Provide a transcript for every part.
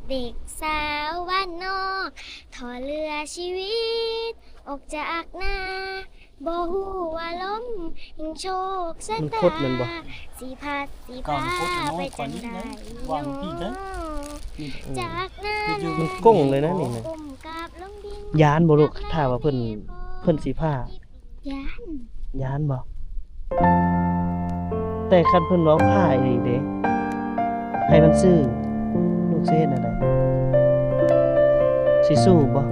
ເດັກສາວບ້ານນອກ ຂໍເຫຼືອຊີວິດອອກຈາກນາ ບໍ່ຮູ້ວ່າລົມແຫ່ງໂຊກຊະຕາ ມັນຄົດແມ່ນບໍ່? ຊິພັດຊິພາໄປຈັ່ງໃດເນາະ ຈາກນາ ມັນກົ້ງເລີຍນະນີ້ນະ ກົ້ມກາບລົງດິນ ຢ້ານບໍ່ລູກ? ຖ້າວ່າເພິ່ນ ເພິ່ນຊິພາ ຢ້ານ ຢ້ານບໍ່? ແຕ່ຄັນເພິ່ນເວົ້າພາອີ່ຫຼີເດ ໃຫ້ມັນຊື້ ລູກຊິເຮັດແນວໃດ? ຊິສູ້ບໍ່?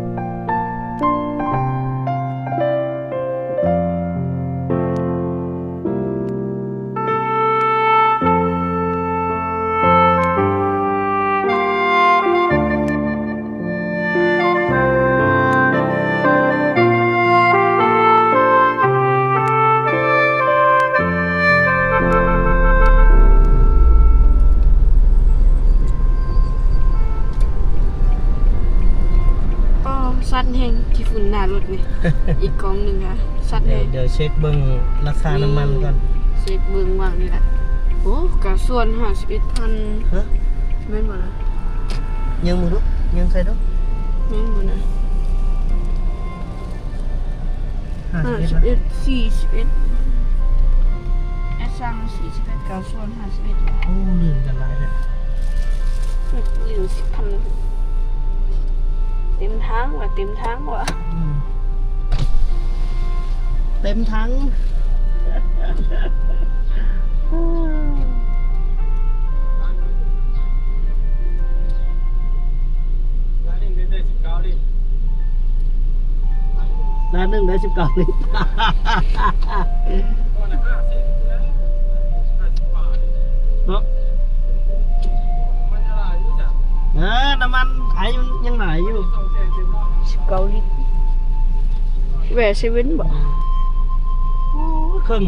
ອໍ ຊັດແຮງ ຂີ້ຝຸ່ນໜ້າລົດນີ້ ອີກກອງໜຶ່ງ ຊັດແຮງ. ດຽວ ດຽວເຊັກເບິ່ງລາຄານ້ຳມັນກ່ອນ ເຊັກເບິ່ງຫວ່າງນີ້ແຫຼະ. ໂອ້ ກາຊວນຫ້າສິບເອັດພັນ ຮະ? ແມ່ນບໍ່ນະ? ຍິງເບິ່ງດູ ຍິງໃສ່ດູ ແມ່ນບໍ່ນະ? ຫ້າສິບເອັດ ຫ້າສິບເອັດ ສີ່ສິບເອັດ ແອັດຊັງ ສີ່ສິບເອັດ ກາຊວນຫ້າສິບເອັດ. ໂອ້ ລື່ນກັນຫຼາຍແທ້. ອືມ ຢູ່ສິບພັນ ເຕັມຖັງວ່າ ເຕັມຖັງວ່າ ອືມ ເຕັມຖັງ. ລ້ານໜຶ່ງໄດ້ສິບເກົ້າລິດ ເນາະ. ເອີ ນ້ຳມັນໄອມັນຍັງຫຼາຍຢູ່ ສິບເກົ້າລິດ. ແວ່ເຊເວັ່ນບໍ່? ໂອ້ ເຄິ່ງ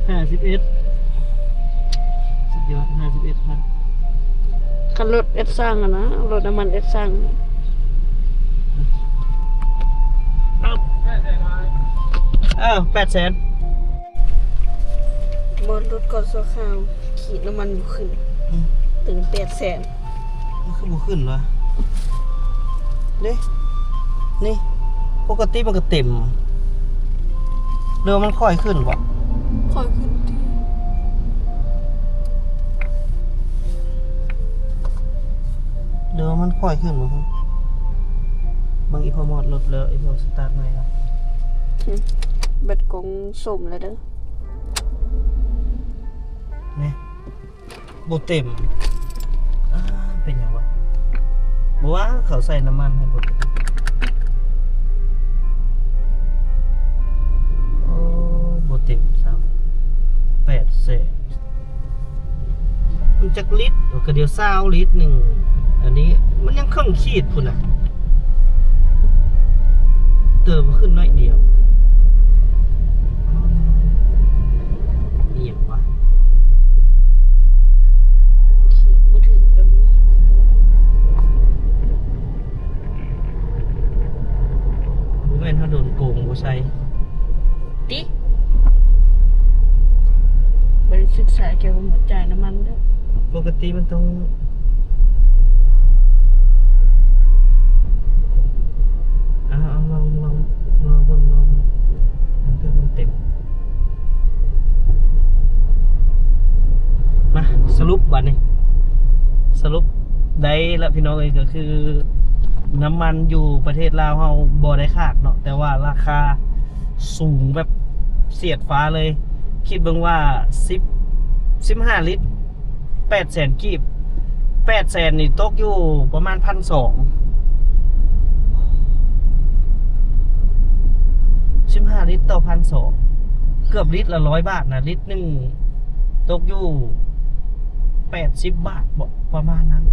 ຫ້າສິບເອັດ ສຸດຍອດ ຫ້າສິບເອັດພັນ. ຄັນລົດແອັດຊັງຫັ້ນນະ ລົດນ້ຳມັນແອັດຊັງ ເອີ ແປດແສນ. ບໍ່ ລົດກ່ອນຊົ່ວຄາວ ຂີດນ້ຳມັນບໍ່ຂຶ້ນ ອືມ ເຖິງແປດແສນ. ມັນຄືບໍ່ຂຶ້ນວະ? ເດ້ ນີ້ ປົກກະຕິມັນກະເຕັມ ຫຼືວ່າມັນຄ່ອຍຂຶ້ນບໍ່? ຄ່ອຍຂຶ້ນຕິ ຫຼືວ່າມັນຄ່ອຍຂຶ້ນບໍ່? ເບິ່ງອີ່ພໍ່ມອດລົດແລ້ວ ອີ່ພໍ່ສະຕາດໃໝ່ແລ້ວ ອືມ ແບັດກົງສົ້ມແລ້ວເດີ້ ນີ້. ບໍ່ເຕັມ ອາ ເປັນຫຍັງວະ? ບໍ່ວ່າເຂົາໃສ່ນ້ຳມັນໃຫ້ບໍ່ເຕັມ ໂອ້ ບໍ່ເຕັມຊ້ຳ ແປດແສນ ມັນຈັກລິດ? ໂອ້ ກະດຽວຊາວລິດໜຶ່ງ ອັນນີ້ມັນຍັງເຄິ່ງຂີດພຸ້ນນະ. ເຕີມຂຶ້ນໜ້ອຍດຽວ ອີ່ຫຍັງວະ? ບໍ່ຖືກກັນ ບໍ່ແມ່ນເຮົາໂດນໂກງບໍ່ໃສ່ ຕິ ບໍ່ໄດ້ສຶກສາກ່ຽວກັບຫົວຈ່າຍນ້ຳມັນເດີ້. ປົກກະຕິມັນຕ້ອງ ເອົາ ເອົາ ລອງ ລອງ ລອງເບິ່ງ ລອງເບິ່ງ ມັນເທື່ອມັນເຕັມ. ມາ ສະຫຼຸບບາດນີ້ ສະຫຼຸບໄດ້ລະພີ່ນ້ອງເອີຍ ກໍຄືນ້ຳມັນຢູ່ປະເທດລາວເຮົາບໍ່ໄດ້ຂາດເນາະ ແຕ່ວ່າລາຄາສູງແບບສຽດຟ້າເລີຍ. ຄິດເບິ່ງວ່າສິບ ສິບຫ້າລິດ ແປດແສນກີບ ແປດແສນນີ້ຕົກຢູ່ປະມານພັນສອງ ສິບຫ້າລິດຕໍ່ພັນສອງ ເກືອບລິດລະຮ້ອຍບາດນະ ລິດໜຶ່ງຕົກຢູ່ແປດສິບບາດບໍ ປະມານນັ້ນ.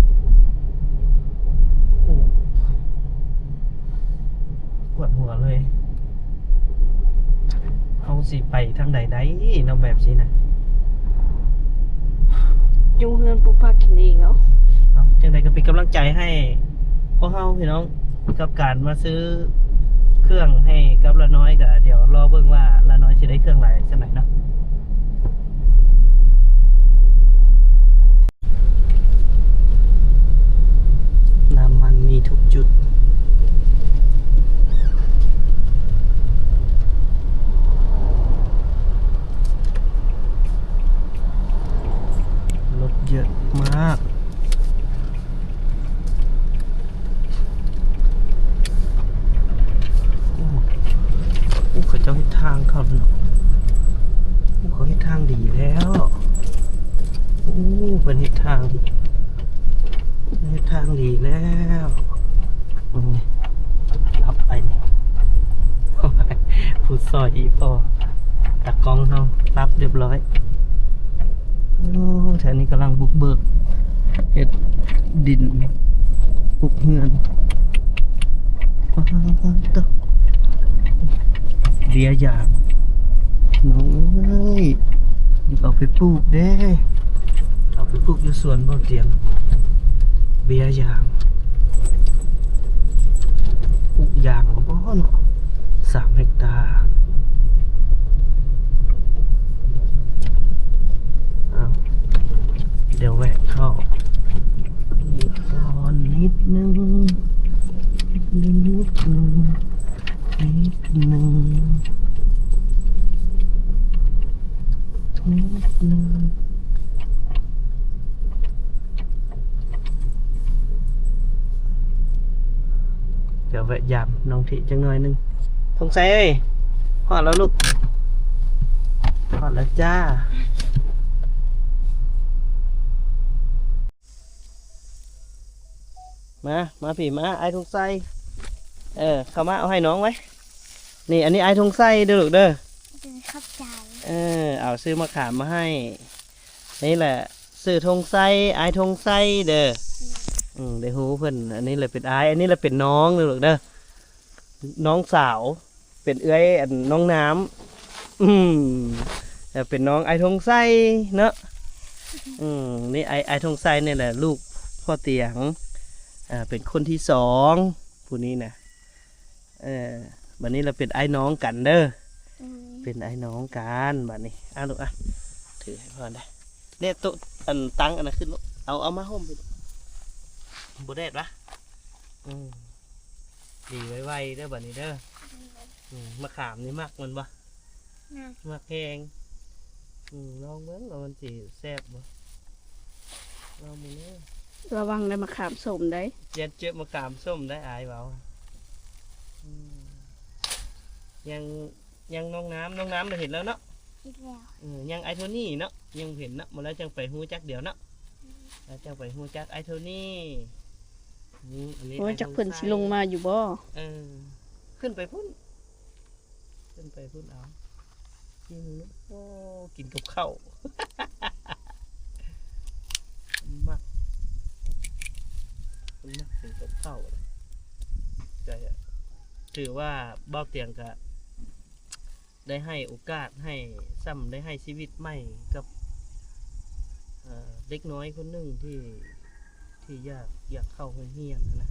ໂອ້ ປວດຫົວເລີຍ. ເຮົາຊິໄປທາງໃດໄດ້ເນາະ ແບບຊີ້ນະ? ຢູ່ເຮືອນປູກຜັກກິນເອງເອົາ. ເອົາ ຈັ່ງໃດກໍເປັນກຳລັງໃຈໃຫ້ພວກເຮົາພີ່ນ້ອງ ກັບການມາຊື້ເຄື່ອງໃຫ້ກັບລານ້ອຍ ກໍດຽວລໍເບິ່ງວ່າລານ້ອຍຊິໄດ້ເຄື່ອງຫຼາຍສ່ຳໃດເນາະ. ເພິ່ນເຮັດທາງ ເຮັດທາງດີແລ້ວ. ເບິ່ງນີ້ ລັບໄປນີ້ ຜູ້ຊ່ອຍອີ່ພໍ່ຕາກ້ອງເຮົາ ລັບຮຽບຮ້ອຍ. ໂອ້ ແຖວນີ້ກຳລັງບຸກເບີກເຮັດດິນ ປຸກເຮືອນ. ປາດໂທ້ ເບ້ຍຢາງ ນ້ອງເອີຍ ເອົາໄປປູກເດ້ ເອົາໄປປູກຢູ່ສວນບໍ່ຕຽງ. ເບ້ຍຢາງ ປູກຢາງບໍ່ເນາະ ສາມເຮັກຕາ. ອ້າວ ດຽວແວະເຂົ້ານີ້ກ່ອນນິດໜຶ່ງ ນິດໜຶ່ງ ນິດໜຶ່ງ ນິດໜຶ່ງ ດຽວແວະຢາມນ້ອງທິຈັກໜ້ອຍໜຶ່ງ. ທົງໄຊເອີຍ ຮອດແລ້ວລູກ ຮອດແລ້ວຈ້າ. ມາ ມາພີ້ ມາ ອ້າຍທົງໄຊ. ເອີ ເຂົ້າມາ ເອົາໃຫ້ນ້ອງໄວ້. ນີ້ ອັນນີ້ອ້າຍທົງໄຊເດີລູກເດີ. ຂອບໃຈ. ເອີ ເອົາ ຊື້ມະຂາມມາໃຫ້. ນີ້ແຫຼະ ຊື່ທົງໄຊ ອ້າຍທົງໄຊເດີ. ອືມ ໄດ້ຮູ້ເພິ່ນ. ອັນນີ້ແຫຼະເປັນອ້າຍ ອັນນີ້ແຫຼະເປັນນ້ອງເດີລູກເດີ ນ້ອງສາວ ເປັນເອື້ອຍອັນນ້ອງນ້ຳ. ອືມ ແລ້ວເປັນນ້ອງອ້າຍທົງໄຊເນາະ. ອືມ ນີ້ອ້າຍ ອ້າຍທົງໄຊນີ້ແຫຼະ ລູກພໍ່ຕຽງ ອ່າ ເປັນຄົນທີສອງ ຜູ້ນີ້ນະ. ເອີ ບັດນີ້ລະເປັນອ້າຍນ້ອງກັນເດີ. ອືມ ເປັນອ້າຍນ້ອງກັນບັດນີ້. ອ່າ ລູກ ອ່າ ຖືໃຫ້ພໍ່ໄດ້. ແດດໂຕ ອັນ ຕັ້ງອັນນັ້ນຂຶ້ນລູກ ເອົາ ເອົາຜ້າຫົ່ມຂຶ້ນ. ບໍ່ແດດຫວາ? ອືມ ດີໄວໆເດີບັດນີ້ເດີ. ອືມ ມະຂາມນີ້ມັກແມ່ນບໍ່? ມັກ ມັກແຮງ. ອືມ ລອງເບິ່ງວ່າມັນຊິແຊບບໍ່ ລອງເບິ່ງເດີ. ລະວັງໄດ້ມະຂາມສົ້ມໄດ໋. ຢ້ານເຈີມະຂາມສົ້ມໄດ໋ ອາຍເວົ້າ. ອືມ ຍັງ ຍັງນ້ອງນ້ຳ ນ້ອງນ້ຳໄດ້ເຫັນແລ້ວເນາະ. ເຫັນແລ້ວ. ເອີ ຍັງອ້າຍໂທນີ້ເນາະ ຍັງບໍ່ເຫັນເນາະ. ມື້ແລ້ວຈັ່ງໄປຮູ້ຈັກດຽວເນາະ. ອືມ ແລ້ວຈັ່ງໄປຮູ້ຈັກອ້າຍໂທນີ້. ອືມ ອັນນີ້ ໂອ້ຍ ອ້າຍ ຈັກເພິ່ນຊິລົງມາຢູ່ບໍ່? ເອີ ຂຶ້ນໄປພຸ້ນ ຂຶ້ນໄປພຸ້ນເອົາ. ກິນ ໂອ້ ກິນກັບເຂົ້າ ມັກ ມັກກິນກັບເຂົ້າ. ກໍຖືວ່າບ່າວຕຽງກະໄດ້ໃຫ້ໂອກາດ ໃຫ້ ສ່ຳໄດ້ໃຫ້ຊີວິດໃໝ່ກັບ ເອີ່ ເດັກນ້ອຍຄົນໜຶ່ງທີ່ ທີ່ຢາກ ຢາກເຂົ້າໂຮງຮຽນຫັ້ນນະ.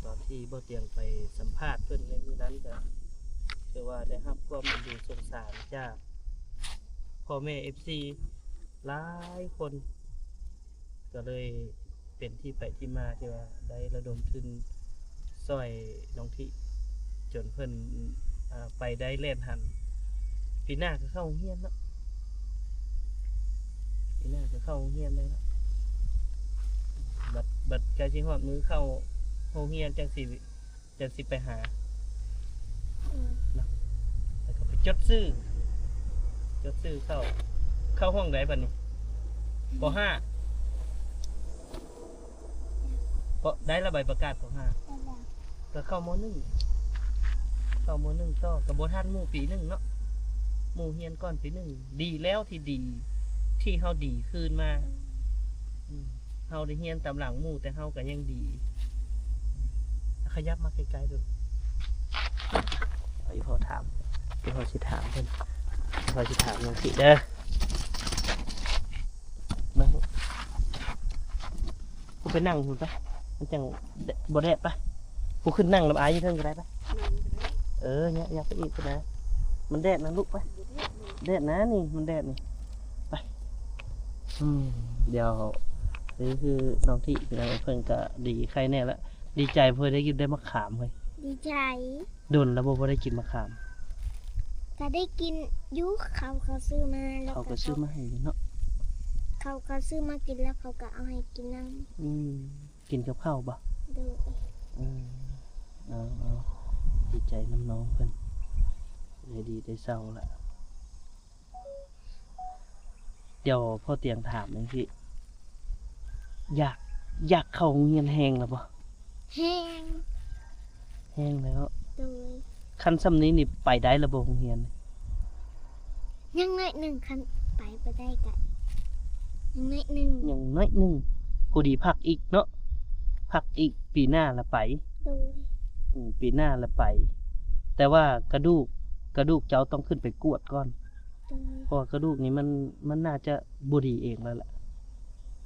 ຕອນທີ່ບ່າວຕຽງໄປສຳພາດເພິ່ນໃນມື້ນັ້ນ ກໍຖືວ່າໄດ້ຮັບຄວາມເອັນດູສົງສານຈາກພໍ່ແມ່ເອັຟຊີຫຼາຍຄົນ ກໍເລີຍເປັນທີ່ໄປທີ່ມາທີ່ວ່າໄດ້ລະດົມທຶນຊ່ອຍນ້ອງທິ ຈົນເພິ່ນ ອ່າ ໄປໄດ້ແລ່ນຫັນ. ປີໜ້າກໍເຂົ້າໂຮງຮຽນເນາະ. ປີໜ້າກໍເຂົ້າໂຮງຮຽນໄດ້ແລ້ວ. ບັດ ບັດໃກ້ຊິຮອດມື້ເຂົ້າໂຮງຮຽນຈັ່ງຊິ ຈັ່ງຊິໄປຫາ ອືມ ເນາະ. ແລ້ວກໍໄປຈົດຊື່ ຈົດຊື່ເຂົ້າ ເຂົ້າຫ້ອງໃດບັດນີ້? ປໍຫ້າ ເພາະໄດ້ລະໃບປະກາດປໍຫ້າ ໄດ້ແລ້ວ ກໍເຂົ້າມໍໜຶ່ງ ເຂົ້າມໍໜຶ່ງຕໍ່ ກໍບໍ່ທັນໝູ່ປີໜຶ່ງເນາະ. ໝູ່ຮຽນກ່ອນປີໜຶ່ງ ດີແລ້ວທີ່ດີ ທີ່ເຮົາດີຄືນມາ. ອືມ ອືມ ເຮົາໄດ້ຮຽນຕາມຫຼັງໝູ່ ແຕ່ເຮົາກໍຍັງດີ. ຂະຫຍັບມາໃກ້ໆດູ ອີ່ພໍ່ຖາມ ອີ່ພໍ່ຊິຖາມເພິ່ນ ພໍ່ຊິຖາມຈັ່ງຊີ້ເດີ. ມາລູກ ກູໄປນັ່ງພຸ້ນໄປ ມັນຈັ່ງ ແດ ບໍ່ແດດໄປ. ກູຂຶ້ນນັ່ງນຳອ້າຍຢູ່ເທິງກໍໄດ້ໄປ. ເອີ ຍາກ ຍາກໄປອີກພຸ້ນນະ ມັນແດດນະລູກໄປ. ແດດນະນີ້ ມັນແດດນີ້ ໄປ. ອືມ ດຽວ ນີ້ຄືນ້ອງທິ ເພິ່ນກໍດີໄຄແນ່ລະ ດີໃຈເພິ່ນໄດ້ກິນ ໄດ້ມະຂາມເຮີ້ຍ. ດີໃຈ. ດົນແລ້ວບໍ່ ບໍ່ໄດ້ກິນມະຂາມ? ກໍໄດ້ກິນຢູ່ ເຂົາກໍຊື້ມາ ເຂົາກໍຊື້ມາໃຫ້ເນາະ. ເຂົາກໍຊື້ມາກິນ ແລ້ວເຂົາກໍເອົາໃຫ້ກິນນຳ. ອືມ ກິນກັບເຂົ້າບໍ່? ໂດຍ. ເອີ ເອົາ ເອົາ ດີໃຈນຳນ້ອງເພິ່ນ ໄດ້ດີໄດ້ເຊົາລະ. ດຽວພໍ່ຕຽງຖາມຈັ່ງຊີ້ ຢາກ ຢາກເຂົ້າໂຮງຮຽນແຮງແລ້ວບໍ່? ແຮງ ແຮງແລ້ວ. ໂດຍ. ຄັນຊ່ຳນີ້ນີ້ໄປໄດ້ແລ້ວບໍ່ໂຮງຮຽນ? ຍັງໜ້ອຍໜຶ່ງ ຄັນໄປບໍ່ໄດ້ກະຍັງໜ້ອຍໜຶ່ງ ຍັງໜ້ອຍໜຶ່ງ. ພໍດີພັກອີກເນາະ ພັກອີກ ປີໜ້າລະໄປ. ໂດຍ. ອືມ ປີໜ້າລະໄປ. ແຕ່ວ່າກະດູກ ກະດູກເຈົ້າຕ້ອງຂຶ້ນໄປກວດກ່ອນ. ໂດຍ. ເພາະວ່າກະດູກນີ້ມັນ ມັນໜ້າຈະບໍ່ດີເອງແລ້ວລະ.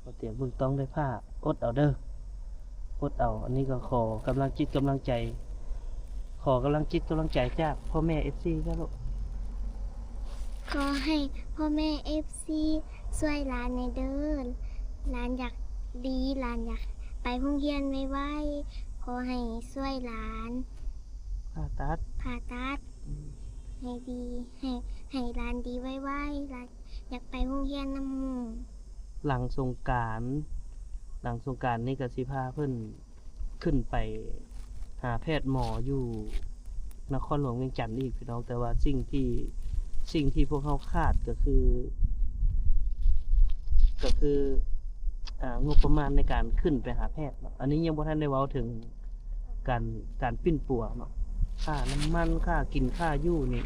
ບໍ່ຕຽງເບິ່ງ ຕ້ອງໄດ້ພາ ອົດເອົາເດີ ອົດເອົາ. ອັນນີ້ກໍຂໍກຳລັງຈິດກຳລັງໃຈ ຂໍກຳລັງຈິດກຳລັງໃຈຈາກພໍ່ແມ່ເອັຟຊີເຈົ້າລູກ. ຂໍໃຫ້ພໍ່ແມ່ເອັຟຊີຊ່ວຍຫຼານແດ່ເດີ. ຫຼານຢາກດີ ຫຼານຢາກໄປໂຮງຮຽນໄວໆ. ຂໍໃຫ້ຊ່ວຍຫຼານຜ່າຕັດ ຜ່າຕັດ ອືມ ໃຫ້ດີ ໃຫ້ ໃຫ້ຫຼານດີໄວໆ. ຫຼານຢາກໄປໂຮງຮຽນນຳໝູ່. ຫຼັງສົງການ ຫຼັງສົງການນີ້ກໍຊິພາເພິ່ນຂຶ້ນໄປຫາແພດໝໍຢູ່ນະຄອນຫຼວງວຽງຈັນອີກ ພີ່ນ້ອງ. ແຕ່ວ່າສິ່ງທີ່ ສິ່ງທີ່ພວກເຮົາຂາດກໍຄື ກໍຄື ອ່າ ງົບປະມານໃນການຂຶ້ນໄປຫາແພດເນາະ. ອັນນີ້ຍັງບໍ່ທັນໄດ້ເວົ້າເຖິງ ການ ການປິ່ນປົວເນາະ ຄ່ານ້ຳມັນ ຄ່າກິນ ຄ່າຢູ່ນີ້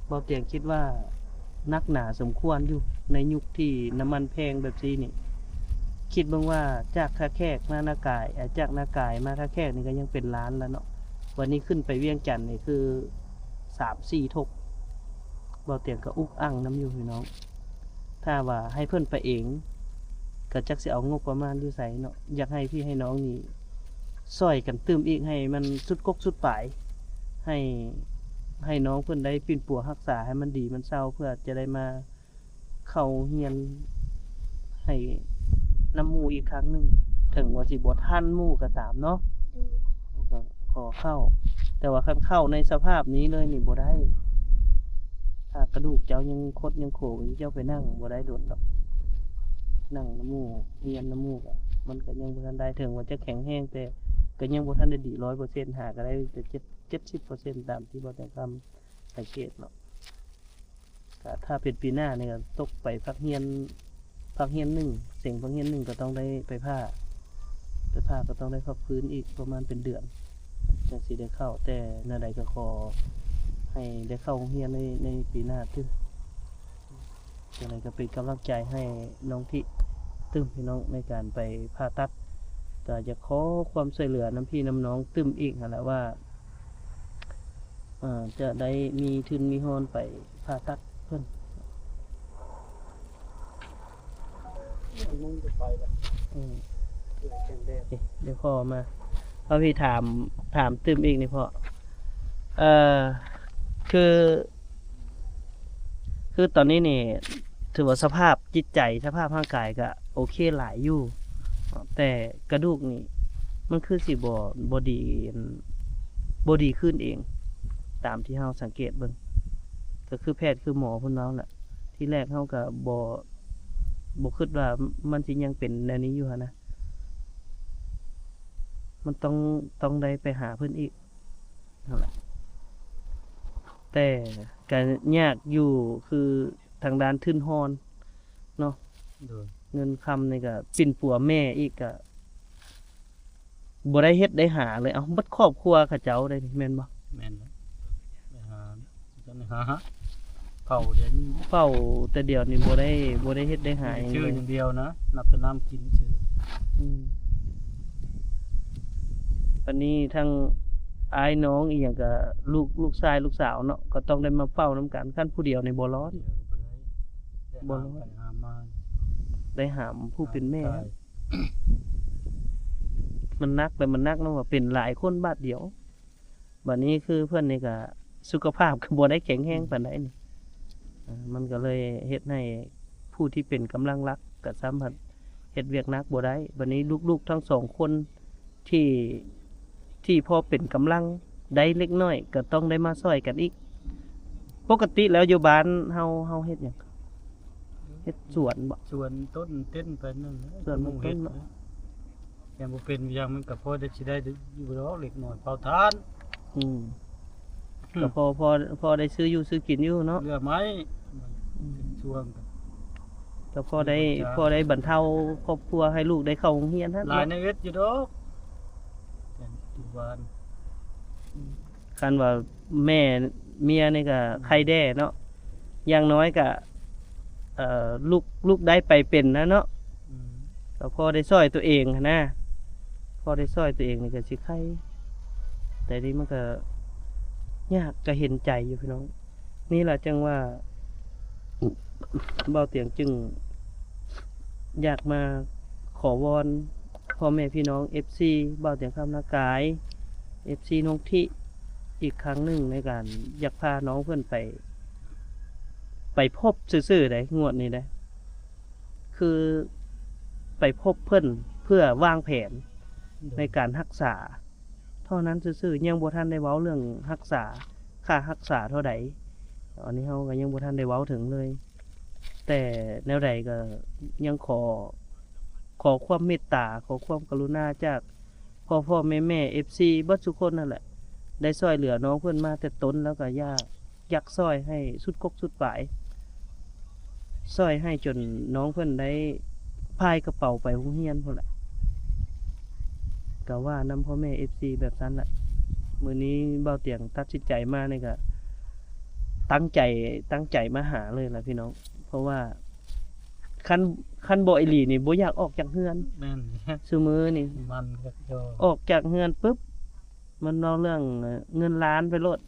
ເບົາຕຽງຄິດວ່າໜັກໜາສົມຄວນຢູ່ ໃນຍຸກທີ່ນ້ຳມັນແພງແບບຊີ້ນີ້. ຄິດເບິ່ງວ່າຈາກທ່າແຂກມານາກາຍ ອາ ຈາກນາກາຍມາທ່າແຂກນີ້ກໍຍັງເປັນລ້ານລະເນາະ ບັດນີ້ຂຶ້ນໄປວຽງຈັນນີ້ຄືສາມສີ່ທົບ. ເບົາຕຽງກໍອຸກອັ່ງນຳຢູ່ ພີ່ນ້ອງ. ຖ້າວ່າໃຫ້ເພິ່ນໄປເອງ ກໍຈັກຊິເອົາງົບປະມານຢູ່ໃສເນາະ. ຢາກໃຫ້ພີ່ໃຫ້ນ້ອງນີ້ຊ່ອຍກັນຕື່ມອີກ ໃຫ້ມັນສຸດກົກສຸດປາຍ ໃຫ້ ໃຫ້ນ້ອງເພິ່ນໄດ້ປິ່ນປົວຮັກສາໃຫ້ມັນດີມັນເຊົາ ເພື່ອຈະໄດ້ມາເຂົ້າຮຽນໃຫ້ນຳໝູ່ອີກຄັ້ງໜຶ່ງ ເຖິງວ່າຊິບໍ່ທັນໝູ່ກໍຕາມເນາະ. ໂດຍ. ກໍຂໍເຂົ້າ ແຕ່ວ່າຄັນເຂົ້າໃນສະພາບນີ້ເລີຍນີ້ບໍ່ໄດ້. ຖ້າກະດູກເຈົ້າຍັງຄົດຍັງໂຄງຢູ່ ເຈົ້າໄປນັ່ງບໍ່ໄດ້ດົນດອກ. ນັ່ງນຳໝູ່ ຮຽນນຳໝູ່ ກໍ ມັນກໍຍັງບໍ່ທັນໄດ້. ເຖິງວ່າຈະແຂງແຮງ ແຕ່ກໍຍັງບໍ່ທັນໄດ້ດີຮ້ອຍເປີເຊັນ ຫາກໍໄດ້ແຕ່ເຈັດ ເຈັດສິບເປີເຊັນ ຕາມທີ່ເວົ້າແຕ່ຄຳສັງເກດເນາະ. ກະຖ້າເປັນປີໜ້ານີ້ກໍຕົກໄປພາກຮຽນ ພາກຮຽນໜຶ່ງ ເສັງພາກຮຽນໜຶ່ງ ກໍຕ້ອງໄດ້ໄປຜ່າ ໄປຜ່າກໍຕ້ອງໄດ້ພັກຟື້ນອີກປະມານເປັນເດືອນ ຈັ່ງຊິໄດ້ເຂົ້າ. ແຕ່ແນວໃດກໍຂໍໃຫ້ໄດ້ເຂົ້າໂຮງຮຽນໃນ ໃນປີໜ້າຕື່ມ. ຈັ່ງໃດກໍເປັນກຳລັງໃຈໃຫ້ນ້ອງທິຕື່ມ ພີ່ນ້ອງ ໃນການໄປຜ່າຕັດ. ກໍຢາກຂໍຄວາມຊ່ວຍເຫຼືອນຳພີ່ນຳນ້ອງຕື່ມອີກຫັ້ນລະວ່າ ເອີ ຈະໄດ້ມີທຶນມີຮອນໄປຜ່າຕັດເພິ່ນ. ອືມ ເອີ ດຽວພໍ່ມາ ພໍ່ພີ່ຖາມ ຖາມຕື່ມອີກນີ້ພໍ່. ເອີ ຄື ຄືຕອນນີ້ນີ້ ຖືວ່າສະພາບຈິດໃຈ ສະພາບຮ່າງກາຍກະໂອເຄຫຼາຍຢູ່ ແຕ່ກະດູກນີ້ມັນຄືຊິບໍ່ ບໍ່ດີ ບໍ່ດີຂຶ້ນເອງ ຕາມທີ່ເຮົາສັງເກດເບິ່ງ. ກໍຄືແພດຄືໝໍເພິ່ນເວົ້າແຫຼະ ທີແລກເຮົາກະບໍ່ ບໍ່ຄິດວ່າມັນຊິຍັງເປັນແນວນີ້ຢູ່ຫັ້ນນະ ມັນຕ້ອງ ຕ້ອງໄດ້ໄປຫາເພິ່ນອີກ. ນັ້ນແຫຼະ ແຕ່ກະຍາກຢູ່ ຄືທາງດ້ານທຶນຮອນເນາະ. ໂດຍ. ເງິນຄຳນີ້ກະປິ່ນປົວແມ່ອີກ ກະບໍ່ໄດ້ເຮັດໄດ້ຫາເລີຍ. ເອົ້າ ເບິດຄອບຄົວເຂົາເຈົ້າໄດ໋ ແມ່ນບໍ່? ແມ່ນແລ້ວ ໄດ້ຫາ ເຝົ້າດຽວນີ້ ເຝົ້າແຕ່ດຽວນີ້ບໍ່ໄດ້ ບໍ່ໄດ້ເຮັດໄດ້ຫາຫຍັງເລີຍ ຊື້ຢ່າງດຽວນະ ນັບແຕ່ນ້ຳກິນຊື່. ອືມ ບັດນີ້ທັງອ້າຍນ້ອງອີ່ຫຍັງກະ ລູກ ລູກຊາຍລູກສາວເນາະ ກໍຕ້ອງໄດ້ມາເຝົ້ານຳກັນ. ຄັນຜູ້ດຽວນີ້ບໍ່ລອດ ດຽວກໍບໍ່ໄດ້ ບໍ່ລອດ ໄດ້ຫາມມາ ໄດ້ຫາມຜູ້ເປັນແມ່ ມັນໜັກ ແຕ່ມັນໜັກນຳວ່າເປັນຫຼາຍຄົນບາດດຽວ. ບັດນີ້ຄືເພິ່ນນີ້ກະສຸຂະພາບກະບໍ່ໄດ້ແຂງແຮງປານໃດນີ້ ອາ ມັນກະເລີຍເຮັດໃຫ້ຜູ້ທີ່ເປັນກຳລັງຫຼັກກະສາມາດເຮັດວຽກໜັກບໍ່ໄດ້. ບັດນີ້ລູກໆທັງສອງຄົນທີ່ ທີ່ພໍເປັນກຳລັງໄດ້ເລັກນ້ອຍ ກະຕ້ອງໄດ້ມາຊ່ອຍກັນອີກ. ປົກກະຕິແລ້ວຢູ່ບ້ານເຮົາ ເຮົາເຮັດຫຍັງ? ເຮັດສວນບໍ? ສວນຕົ້ນເຕັ້ນໄປນັ້ນແຫຼະ ສວນມັນຕົ້ນເນາະ. ແມ່ນບໍ່ເປັນຫຍັງ ມັນກໍພໍໄດ້ ຊິໄດ້ຢູ່ດອກ ເລັກນ້ອຍເຜົາຖ່ານ. ອືມ ອືມ ກໍພໍ ພໍ ພໍໄດ້ຊື້ຢູ່ຊື້ກິນຢູ່ເນາະ ເຫຼືອໄມ້. ອືມ ເປັນຊ່ວງ ເປັ ກໍພໍໄດ້ ພໍໄດ້ບັນເທົາຄອບຄົວໃຫ້ລູກໄດ້ເຂົ້າໂຮງຮຽນຫັ້ນ ຫຼາຍໃນເວດຢູ່ດອກ ແຕ່ນທຸກວັນ ຄັນວ່າແມ່ເມຍນີ້ກໍໄຄແດ່ເນາະ ຢ່າງໜ້ອຍກໍ ເອີ ລູກ ລູກໄດ້ໄປເປັນນະເນາະ ອືມ ກໍພໍໄດ້ຊ່ອຍຕົວເອງຫັ້ນນະ ພໍໄດ້ຊ່ອຍຕົວເອງນີ້ກໍຊິໄຄ ແຕ່ນີ້ມັນກໍຍາກ ກໍເຫັນໃຈຢູ່ພີ່ນ້ອງ. ນີ້ລະຈັ່ງວ່າ ບ່າວຕຽງຈຶ່ງຢາກມາຂໍວອນພໍ່ແມ່ພີ່ນ້ອງເອັຟຊີ ບ່າວຕຽງຄຳນາກາຍ ເອັຟຊີນ້ອງທິ ອີກຄັ້ງໜຶ່ງໃນການຢາກພານ້ອງເພິ່ນໄປ ໄປພົບຊື່ໆໃດ໋ ງວດນີ້ໃດ໋ ຄືໄປພົບເພິ່ນເພື່ອວາງແຜນ ໃນການຮັກສາເທົ່ານັ້ນຊື່ໆ ຍັງບໍ່ທັນໄດ້ເວົ້າເລື່ອງຮັກສາ ຄ່າຮັກສາເທົ່າໃດ ອັນນີ້ເຮົາກໍຍັງບໍ່ທັນໄດ້ເວົ້າເຖິງເລີຍ ແຕ່ແນວໃດກໍຍັງຂໍ ຂໍຄວາມເມດຕາ ຂໍຄວາມກະລຸນາຈາກພໍ່ໆແມ່ໆ ເອັຟຊີ ເບິດສູ່ຄົນນັ້ນແຫຼະ ໄດ້ຊ່ອຍເຫຼືອນ້ອງເພິ່ນມາແຕ່ຕົ້ນ ແລ້ວກໍຢາກ ຢາກຊ່ອຍໃຫ້ສຸດກົກສຸດປາຍ ຊ່ອຍໃຫ້ຈົນນ້ອງເພິ່ນໄດ້ພາຍກະເປົາໄປໂຮງຮຽນພຸ້ນແຫຼະ ກະວ່ານຳພໍ່ແມ່ເອັຟຊີແບບຊັ້ນແຫຼະ ມື້ນີ້ບ່າວຕຽງຕັດສິນໃຈມານີ້ກະຕັ້ງໃຈ ຕັ້ງໃຈມາຫາເລີຍລະພີ່ນ້ອງ ເພາະວ່າຄັນ ຄັນບໍ່ອີ່ຫຼີນີ້ບໍ່ຢາກອອກຈາກເຮືອນ ແມ່ນ ຊຸມື້ນີ້ ມັນກໍ ອອກຈາກເຮືອນປຶບ ມັນເວົ້າເລື່ອງເງິນລ້ານໄປໂລດ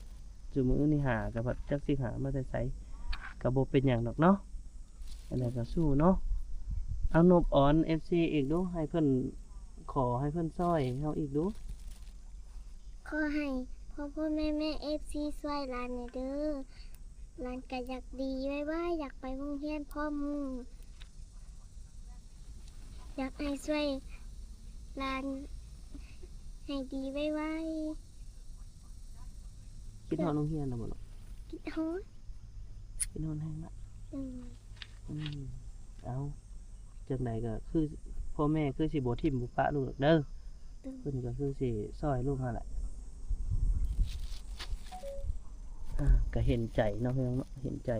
ຊຸມື້ນີ້ຫາກໍພັດຈັກຊິຫາມາແຕ່ໃສ ກໍບໍ່ເປັນຫຍັງດອກເນາະ ອັນໃດກໍສູ້ເນາະ ເອົາ ນົບອອນເອັຟຊີອີກດູ ໃຫ້ເພິ່ນ ຂໍໃຫ້ເພິ່ນຊ່ອຍເຮົາອີກດູ ຂໍໃຫ້ພໍ່ໆແມ່ໆເອັຟຊີຊ່ອຍຫຼານແດ່ເດີ ຫຼານກໍຢາກດີໄວໆ ຢາກໄປໂຮງຮຽນພ້ອມໝູ່ ຢາກໃຫ້ຊ່ວຍຫຼານໃຫ້ດີໄວໆ ຄິດຮອດໂຮງຮຽນແລ້ວບໍ່ລູກ? ຄິດຮອດ ຄິດຮອດແຮງລະ ອືມ ອືມ ເອົາ ຈັ່ງໃດກໍຄືພໍ່ແມ່ຄືຊິບໍ່ຖິ້ມບໍ່ປະລູກດອກເດີ ເພິ່ນກໍຄືຊິຊ່ອຍລູກຫັ້ນແຫຼະ ອ່າ ກໍເຫັນໃຈເນາະ ເຫັນໃຈ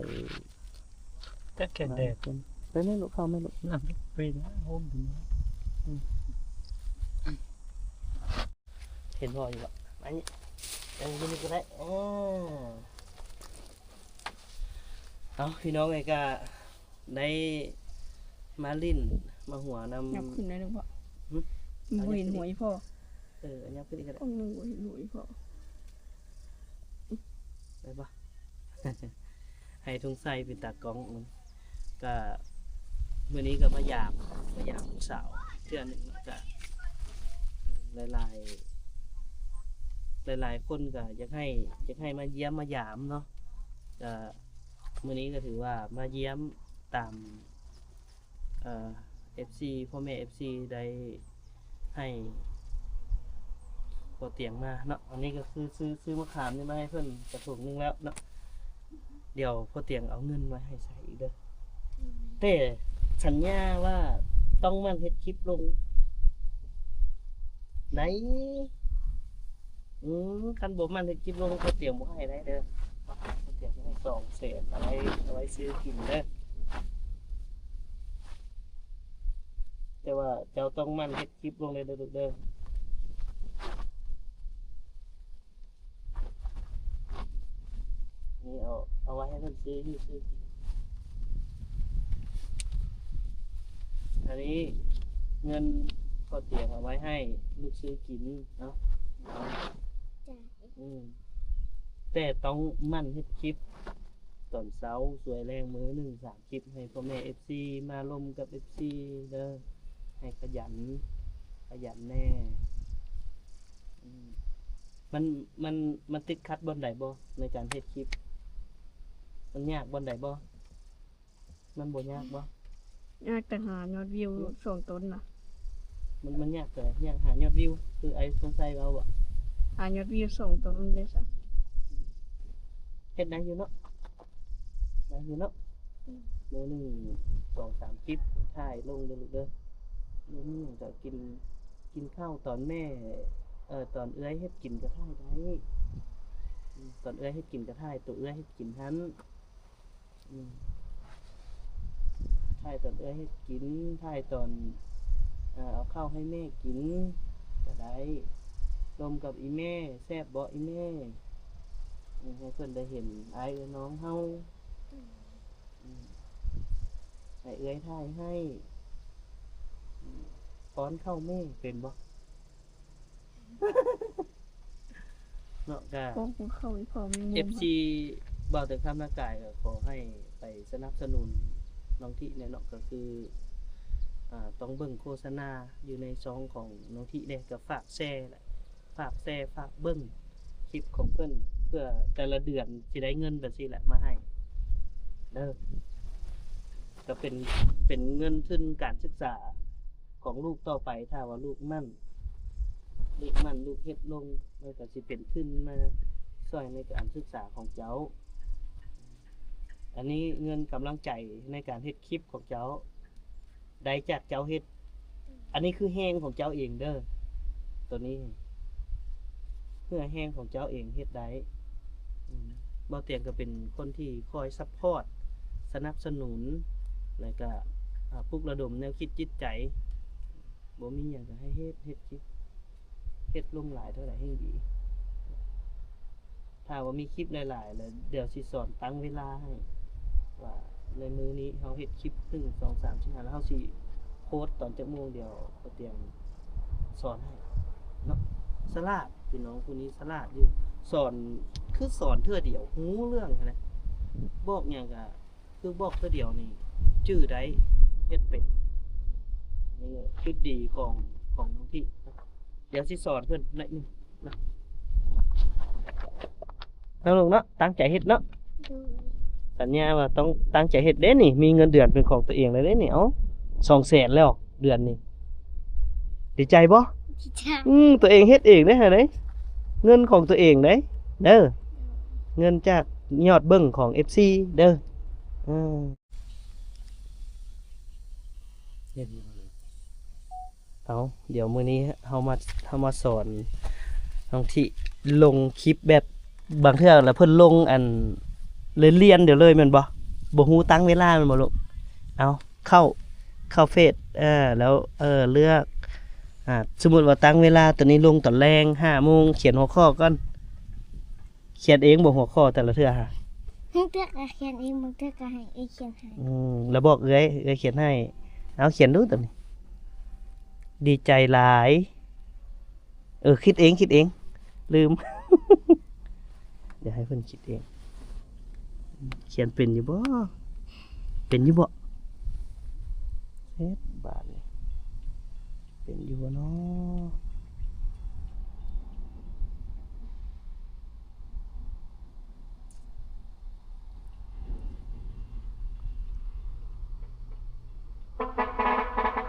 ແຕ່ແຂນແດດ ໄປແມ່ລູກ ເຂົ້າແມ່ລູກ ນັ້ນປີນໂຮມ ເຫັນພໍ່ຢູ່ບໍ່? ອັນນີ້ ເອີ ຢູ່ນີ້ກໍໄດ້ ເອີ ເອົາ ພີ່ນ້ອງເອີຍ ກະໄດ້ມາຫຼິ້ນມາຫົວນຳ ຍັບຂຶ້ນໜ້ອຍໜຶ່ງບໍ່? ຫຶ? ມັນບໍ່ເຫັນຫົວອີ່ພໍ່ ເອີ ຍັບຂຶ້ນອີກກໍໄດ້ ກ້ອງໜຶ່ງບໍ່ເຫັນຫົວອີ່ພໍ່ ໄດ້ບໍ່? ໃຫ້ທຸງໄຊເປັນຕາກ້ອງ ກະມື້ນີ້ກໍມາຢາມ ມາຢາມລູກສາວເທື່ອໜຶ່ງ ກະຫຼາຍໆ ຫຼາຍໆຄົນກໍຢາກໃຫ້ ຢາກໃຫ້ມາຢ້ຽມມາຢາມເນາະ ກະມື້ນີ້ກໍຖືວ່າມາຢ້ຽມຕາມ ເອີ ເອັຟຊີ ພໍ່ແມ່ເອັຟຊີໄດ້ໃຫ້ພໍ່ຕຽງມາເນາະ ອັນນີ້ກໍຄືຊື້ ຊື້ມະຂາມນີ້ມາໃຫ້ເພິ່ນກະຖົງໜຶ່ງແລ້ວເນາະ ດຽວພໍ່ຕຽງເອົາເງິນມາໃຫ້ໃຊ້ອີກເດີ ແຕ່ສັນຍາວ່າຕ້ອງໝັ່ນເຮັດຄລິບລົງ ໄດ້ ອືມ ຄັນບໍ່ໝັ່ນເຮັດຄລິບລົງ ພໍ່ຕຽງບໍ່ໃຫ້ໄດ້ເດີ ພໍ່ຕຽງໃຫ້ສອງແສນ ເອົາໄວ້ ເອົາໄວ້ຊື້ກິນເດີ ແຕ່ວ່າເຈົ້າຕ້ອງໝັ່ນເຮັດຄລິບລົງເດີລູກເດີ ນີ້ເອົາ ເອົາໄວ້ໃຫ້ເພິ່ນຊື້ຢູ່ຊື້ກິນ ອັນນີ້ເງິນພໍ່ຕຽງເອົາໄວ້ໃຫ້ລູກຊື້ກິນເນາະ ອືມ ແຕ່ຕ້ອງໝັ່ນເຮັດຄລິບຕອນເຊົ້າ ສວຍແລງ ມື້ໜຶ່ງສາມຄລິບ ໃຫ້ພໍ່ແມ່ເອັຟຊີມາລົມກັບເອັຟຊີເດີ ໃຫ້ຂະຫຍັນ ຂະຫຍັນແດ່ ອືມ ມັນ ມັນ ມັນຕິດຂັດບ່ອນໃດບໍ່ ໃນການເຮັດຄລິບ? ມັນຍາກບ່ອນໃດບໍ່? ມັນບໍ່ຍາກບໍ່? ຍາກແຕ່ຫາຍອດວິວ ອືມ ສອງຕົນນະ ມັນ ມັນຍາກແຕ່ຫາຍອດວິວ ຄືອ້າຍສົງໄຊເວົ້າບໍ່? ຫາຍອດວິວສອງຕົນເດ້ຊະ ເຮັດໄດ້ຢູ່ເນາະ ໄດ້ຢູ່ເນາະ ອືມ ມື້ໜຶ່ງສອງສາມຄລິບ ຖ່າຍລົງເດີລູກເດີ ມື້ໜຶ່ງກໍກິນ ກິນເຂົ້າຕອນແມ່ ເອີ ຕອນເອື້ອຍເຮັດກິນກໍຖ່າຍໄດ້ ອືມ ຕອນເອື້ອຍເຮັດກິນກໍຖ່າຍ ໂຕເອື້ອຍເຮັດກິນຫັ້ນ ອືມ ຖ່າຍຕອນເອື້ອຍເຮັດກິນ, ຖ່າຍຕອນ ເອີ ເອົາເຂົ້າໃຫ້ແມ່ກິນກໍໄດ້. ລົມກັບອີ່ແມ່, ແຊບບໍ່ອີ່ແມ່? ອືມ ໃຫ້ເພິ່ນໄດ້ເຫັນອ້າຍເອື້ອຍນ້ອງເຮົາ. ອືມ ໃຫ້ເອື້ອຍຖ່າຍໃຫ້. ອືມ ປ້ອນເຂົ້າແມ່ເປັນບໍ່? ເນາະ ກະ ເວົ້າຂອງເຂົາອີ່ພໍມີມຸມ ເອັຟຊີ ເວົ້າແຕ່ຄຳນາກາຍ ກໍຂໍໃຫ້ໄປສະໜັບສະໜູນນ້ອງທິແດ່ເນາະ. ກໍຄື ອ່າ ຕ້ອງເບິ່ງໂຄສະນາຢູ່ໃນຊ່ອງຂອງນ້ອງທິແດ່ ກໍຝາກແຊແຫຼະ ຝາກແຊ ຝາກເບິ່ງຄລິບຂອງເພິ່ນ ເພື່ອແຕ່ລະເດືອນຊິໄດ້ເງິນແບບຊີ້ແຫຼະມາໃຫ້ເດີ. ກໍເປັນ ເປັນເງິນທຶນການສຶກສາຂອງລູກຕໍ່ໄປ ຖ້າວ່າລູກໝັ້ນ ລູກໝັ້ນ ລູກເຮັດລົງ ມັນກໍຊິເປັນທຶນມາຊ່ວຍໃນການສຶກສາຂອງເຈົ້າ. ອັນນີ້ເງິນກຳລັງໃຈໃນການເຮັດຄລິບຂອງເຈົ້າ ໄດ້ຈາກເຈົ້າເຮັດ. ອັນນີ້ຄືແຮງຂອງເຈົ້າເອງເດີ ໂຕນີ້ ເຫື່ອແຮງຂອງເຈົ້າເອງເຮັດໄດ້. ອືມ ບ່າວຕຽງກໍເປັນຄົນທີ່ຄອຍຊັບພອດ ສະໜັບສະໜູນ ແລ້ວກໍ ອ່າ ປຸກລະດົມແນວຄິດຈິດໃຈ. ບໍ່ມີຫຍັງກໍໃຫ້ເຮັດ ເຮັດຄລິບ ເຮັດລົງຫຼາຍເທົ່າໃດແຮ່ງດີ. ຖ້າວ່າມີຄລິບຫຼາຍໆ ແລ້ວດຽວຊິສອນຕັ້ງເວລາໃຫ້ ວ່າໃນມື້ນີ້ເຮົາເຮັດຄລິບໜຶ່ງ ສອງ ສາມ ສີ່ ຫ້າ ແລ້ວເຮົາຊິໂພສຕອນຈັກໂມງ ດຽວບ່າວຕຽງສອນໃຫ້ເນາະ. ສະຫຼາດ ພີ່ນ້ອງຜູ້ນີ້ສະຫຼາດຢູ່ ສອນ ຄືສອນເທື່ອດຽວຮູ້ເລື່ອງຫັ້ນນະ ບອກຫຍັງກໍ ຄືບອກເທື່ອດຽວນີ້ຈື່ໄດ້ ເຮັດເປັນ. ນີ້ຈຸດດີຂອງ ຂອງນ້ອງທິ. ດຽວຊິສອນເພິ່ນໜ້ອຍໜຶ່ງເນາະ ເນາະລູກເນາະ. ຕັ້ງໃຈເຮັດເນາະ ໂດຍ ສັນຍາວ່າຕ້ອງຕັ້ງໃຈເຮັດເດ້ນີ້ ມີເງິນເດືອນເປັນຂອງຕົວເອງແລ້ວເດ້ນີ້. ເອົ້າ ສອງແສນແລ້ວເດືອນນີ້ ດີໃຈບໍ່? ດີໃຈ. ອືມ ຕົວເອງເຮັດເອງເດ້ຫັ້ນເດ້ ເງິນຂອງຕົວເອງເດ້ ເດີ ເງິນຈາກຍອດເບິ່ງຂອງເອັຟຊີເດີ. ເອີ ເອົາ ດຽວມື້ນີ້ເຮົາມາ ເຮົາມາສອນນ້ອງທິລົງຄລິບແບບ ບາງເທື່ອລະເພິ່ນລົງອັນ ລຽນໆດຽວເລີຍແມ່ນບໍ່? ບໍ່ຮູ້ຕັ້ງເວລາແມ່ນບໍ່ລູກ? ເອົາ ເຂົ້າ ເຂົ້າເຟສ ເອີ ແລ້ວ ເອີ ເລືອກ ອ່າ ສົມມຸດວ່າຕັ້ງເວລາ ຕອນນີ້ລົງຕອນແລງ ຫ້າໂມງ ຂຽນຫົວຂໍ້ກ່ອນ. ຂຽນເອງບໍ່ ຫົວຂໍ້ແຕ່ລະເທື່ອຫະ? ບາງເທື່ອກໍຂຽນເອງ ບາງເທື່ອກໍໃຫ້ເອື້ອຍຂຽນໃຫ້. ອືມ ແລ້ວບອກເອື້ອຍ ເອື້ອຍຂຽນໃຫ້. ເອົາ ຂຽນດູຕົວນີ້. ດີໃຈຫຼາຍ. ເອີ ຄິດເອງ ຄິດເອງ ລືມ. ດຽວໃຫ້ເພິ່ນຄິດເອງ. ຂຽນເປັນຢູ່ບໍ່? ເປັນຢູ່ບໍ່? ເຮັດບາດນີ້ ເປັນຢູ່ບໍ່ນໍ?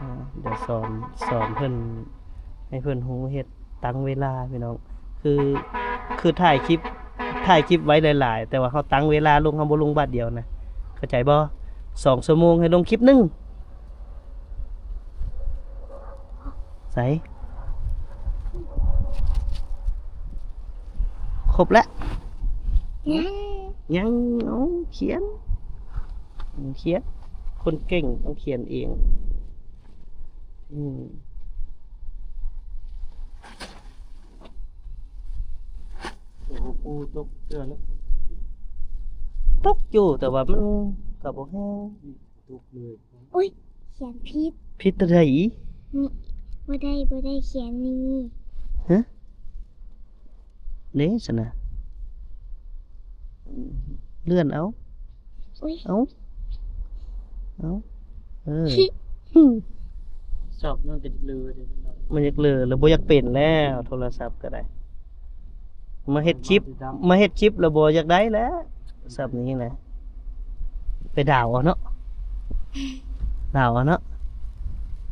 ອ່າ ດຽວສອນ ສອນເພິ່ນ ໃຫ້ເພິ່ນຮູ້ເຮັດ ຕັ້ງເວລາພີ່ນ້ອງ ຄື ຄືຖ່າຍຄລິບ ຖ່າຍຄລິບໄວ້ຫຼາຍໆ ແຕ່ວ່າເຮົາຕັ້ງເວລາລົງ ເຮົາບໍ່ລົງບາດດຽວນະ ເຂົ້າໃຈບໍ່? ສອງຊົ່ວໂມງໃຫ້ລົງຄລິບໜຶ່ງ. ໃສ ຄົບແລ້ວ? ຍັງ ຍັງ ເອົາ ຂຽນ ຂຽນ ຄົນເກັ່ງຕ້ອງຂຽນເອງ. ອືມ ໂອ້ໂຫ ຕົກເທື່ອແລ້ວ ຕົກຢູ່ ແຕ່ວ່າມັນກໍບໍ່ແຮງ. ຕົກເລີຍ. ໂອ້ຍ ຂຽນຜິດ. ຜິດຕົວໃດ? ນີ້ ບໍ່ໄດ້ ບໍ່ໄດ້ຂຽນນີ້. ຮະ? ເດ້ຊັ້ນນະ ເລື່ອນເອົາ. ໂອ້ຍ ເອົາ ເອົາ ເອີ ຊອບມັນກໍເລີເດ້ ມັນຢາກເລີ ແລ້ວບໍ່ຢາກເປັນແລ້ວ ໂທລະສັບກໍໄດ້ ມາເຮັດຄລິບ ມາເຮັດຄລິບແລ້ວບໍ່ຢາກໄດ້ແລ້ວ ສັບນີ້ນະ ໄປດາວເອົາເນາະ ດາວເອົາເນາະ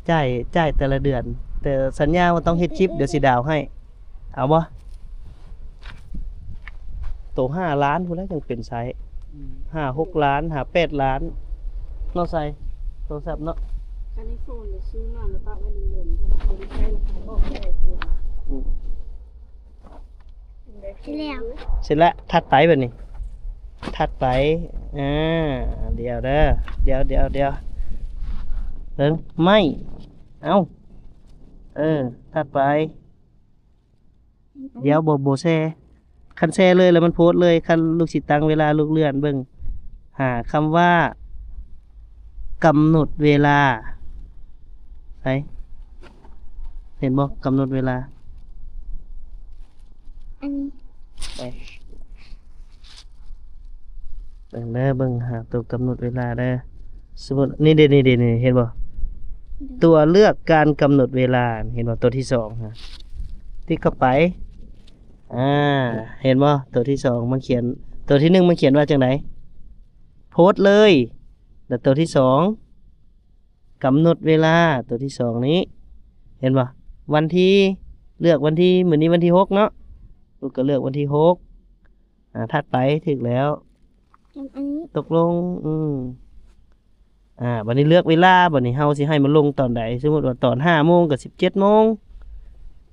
ຈ່າຍ ຈ່າຍແຕ່ລະເດືອນ ແຕ່ສັນຍາວ່າຕ້ອງເຮັດຄລິບ ດຽວຊິດາວໃຫ້ ເອົາບໍ່? ໂຕຫ້າລ້ານພຸ້ນແຫຼະຈັ່ງເປັນໃຊ້ ອືມ ຫ້າຫົກລ້ານ ຫ້າແປດລ້ານເນາະ ໃຊ້ໂທລະສັບເນາະ. ຄັນໄອໂຟນນີ້ຊື້ມາແລ້ວປະໄວ້ດົນໆ ບໍ່ໄດ້ໃຊ້ ລະຂາຍອອກໄດ້. ອືມ ເສັດແລ້ວ ເສັດແລ້ວ ຖັດໄປບາດນີ້ ຖັດໄປ ອ່າ ດຽວເດີ ດຽວ ດຽວ ດຽວ ເບິ່ງ ໄມ້ ເອົ້າ ເອີ ຖັດໄປ ດຽວ ບໍ່ ບໍ່ແຊ ຄັນແຊເລີຍແລ້ວມັນໂພດເລີຍ. ຄັນລູກຊິຕັ້ງເວລາ ລູກເລື່ອນເບິ່ງ ຫາຄຳວ່າ ກຳນົດເວລາ ໃສ ເຫັນບໍ່? ກຳນົດເວລາ ອັນນີ້ ໄປ ເບິ່ງເດີ ເບິ່ງຫາໂຕກຳນົດເວລາເດີ. ສົມມຸດ ນີ້ເດ ນີ້ເດ ນີ້ ເຫັນບໍ່? ໂດຍ ຕົວເລືອກການກຳນົດເວລາ ເຫັນບໍ່? ໂຕທີສອງ ຕິກເຂົ້າໄປ. ອ່າ ເຫັນບໍ່? ໂຕທີສອງມັນຂຽນ ໂຕທີໜຶ່ງມັນຂຽນວ່າຈັ່ງໃດ? ໂພດເລີຍ. ແລ້ວໂຕທີສອງ ກຳນົດເວລາ ໂຕທີສອງນີ້ ເຫັນບໍ່? ວັນທີ ເລືອກວັນທີ ມື້ນີ້ວັນທີຫົກເນາະ ລູກກໍເລືອກວັນທີຫົກ. ອ່າ ຖັດໄປ ຖືກແລ້ວ ອັນນີ້ ຕົກລົງ ອືມ ອ່າ ບັດນີ້ເລືອກເວລາ ບັດນີ້ເຮົາຊິໃຫ້ມັນລົງຕອນໃດ? ສົມມຸດວ່າຕອນຫ້າໂມງກໍສິບເຈັດໂມງ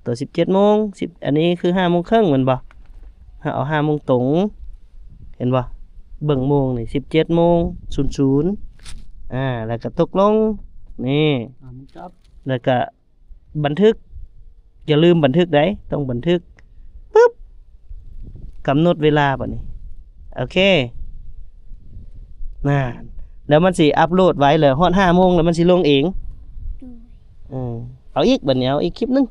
ຕອນສິບເຈັດໂມງ ສິບ ອັນນີ້ຄືຫ້າໂມງເຄິ່ງແມ່ນບໍ່? ເຮົາເອົາຫ້າໂມງຕົງ ເຫັນບໍ່? ເບິ່ງໂມງນີ້ ສິບເຈັດໂມງ ສູນສູນ ອ່າ ແລ້ວກໍຕົກລົງ ນີ້ ອ່າ ມັນຈັບ ແລ້ວກໍ ບັນທຶກ ຢ່າລືມບັນທຶກໄດ໋ ຕ້ອງບັນທຶກ ປຶບ ກຳນົດເວລາບັດນີ້ ໂອເຄ ນັ້ນ ແລ້ວມັນຊິອັບໂຫຼດໄວ້ ແລ້ວຮອດຫ້າໂມງແລ້ວມັນຊິລົງເອງ ໂດຍ ເອີ ເອົາອີກ ບັດນີ້ເອົາອີກຄລິບໜຶ່ງ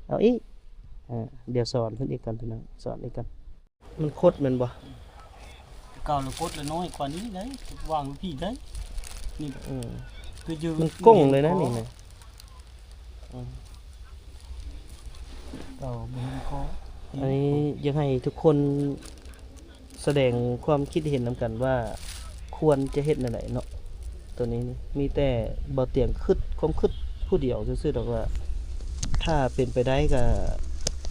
ເອົາອີກ ອ່າ ດຽວສອນເພິ່ນອີກກ່ອນ ພີ່ນ້ອງ ສອນອີກກ່ອນ. ມັນຄົດແມ່ນບໍ່? ແຕ່ເກົ່າລະກົດລະນ້ອຍກວ່ານີ້ໄດ໋ ວາງຢູ່ພີ້ໄດ໋ ນີ້ ເອີ ຄືຢູ່ ມັນກົງເລີຍນະນີ້ນະ ອືມ ເກົ່າບໍ່ມີຂໍ້ ອັນນີ້ຢາກໃຫ້ທຸກຄົນສະແດງຄວາມຄິດເຫັນນຳກັນວ່າ ຄວນຈະເຮັດແນວໃດເນາະ. ໂຕນີ້ນີ້ມີແຕ່ບ່າວຕຽງຄິດ ຄວາມຄິດຜູ້ດຽວຊື່ໆດອກວ່າ ຖ້າເປັນໄປໄດ້ກໍ